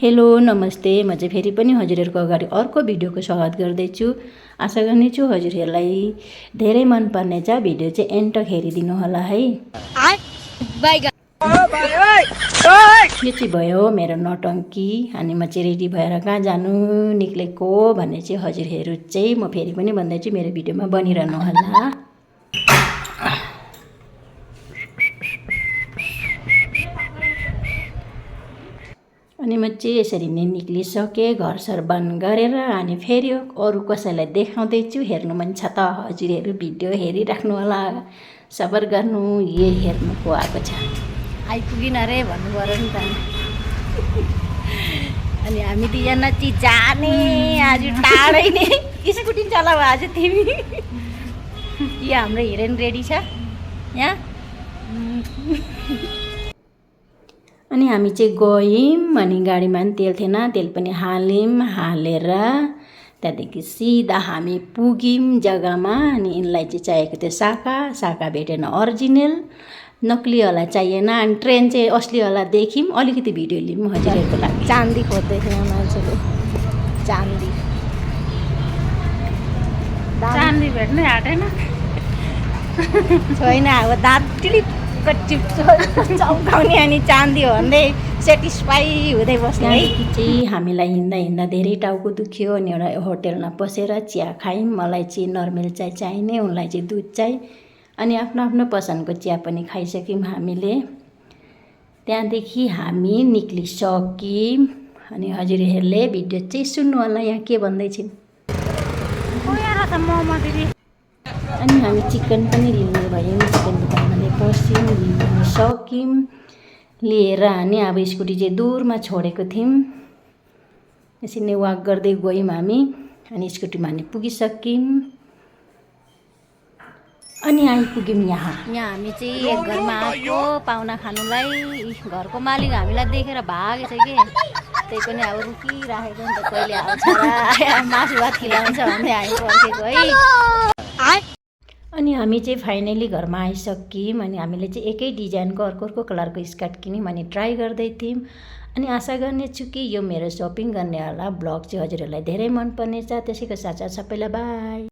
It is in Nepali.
हेलो नमस्ते, म चाहिँ फेरि पनि हजुरहरूको अगाडि अर्को भिडियोको स्वागत गर्दैछु। आशा गर्नेछु हजुरहरूलाई धेरै मन पर्नेछ। भिडियो चाहिँ एन्ड हेरिदिनु होला है। यो चाहिँ भयो मेरो नौटङ्की। अनि म चाहिँ रेडी भएर कहाँ जानु निक्लेको भन्ने चाहिँ हजुरहरू चाहिँ म फेरि पनि भन्दैछु, मेरो भिडियोमा बनिरहनु होला। अनि म चाहिँ यसरी नै निक्लिसकेँ घरसर बन्द गरेर। अनि फेरि अरू कसैलाई देखाउँदैछु, हेर्नु मन छ त हजुरहरू भिडियो हेरिराख्नु होला, सबर गर्नु। यो हेर्नुको आएको छ, आइपुगिन रे भन्नु पऱ्यो नि त। अनि हामी दुईजना चाहिँ जाने आज टाढै नै स्कुटी चलाऊ आज तिमी। यो हाम्रो हिरोइन रेडी छ यहाँ। अनि हामी चाहिँ गयौँ। अनि गाडीमा पनि तेल थिएन, तेल पनि हाल्यौँ। हालेर त्यहाँदेखि सिधा हामी पुग्यौँ जग्गामा। अनि यिनलाई चाहिँ चाहिएको थियो साका भेटेन, अरिजिनल नक्लीवाला चाहिएन। अनि ट्रेन चाहिँ असलीवाला देख्यौँ। अलिकति भिडियो लिउँ हजुरहरूको लागि। चाँदी खोज्दै थियो मान्छेले, चाँदी भेट्नै आँटेन छैन। अब दाँत चम्काउने अनि चाँदी हो भन्दै सेटिस्फाई हुँदै बस्ने है। चाहिँ हामीलाई हिँड्दा हिँड्दा धेरै टाउको दुख्यो। अनि एउटा होटेलमा पसेर चिया खायौँ। मलाई चाहिँ नर्मल चाय चाहिने, उनलाई चाहिँ दुध चाय। अनि आफ्नो आफ्नो पसन्दको चिया पनि खाइसक्यौँ हामीले। त्यहाँदेखि हामी निक्लिसक्यौँ। अनि हजुरहरूले भिडियो चाहिँ सुन्नु होला यहाँ के भन्दैछन्। अनि हामी चिकन पनि लिने भयौँ। चिकन दोकानमा पस्यौँ, लिनु सक्यौँ। लिएर अनि अब स्कुटी चाहिँ दूरमा छोडेको थियौँ। यसरी नै वाक गर्दै गयौँ हामी। अनि स्कुटीमा हामी पुगिसक्यौँ। अनि आइपुग्यौँ यहाँ हामी चाहिँ एक घरमा आएको पाहुना खानुलाई। घरको मालिक हामीलाई देखेर भागेछ कि, त्यही पनि अब रुकिराखेको नि त, कहिले आउँछ मासु भात खिलाउँछ भन्दै हामी पर्खेको है। अनि हामी चाहिँ फाइनली घरमा आइसक्यौँ। अनि हामीले चाहिँ एकै डिजाइनको अर्को कलरको स्कर्ट किन्यौँ। अनि ट्राई गर्दै थियौँ। अनि आशा गर्नेछु कि यो मेरो सपिङ गर्नेवाला ब्लग चाहिँ हजुरहरूलाई धेरै मन पर्नेछ। त्यसैको साथसाथ सबैलाई बाई।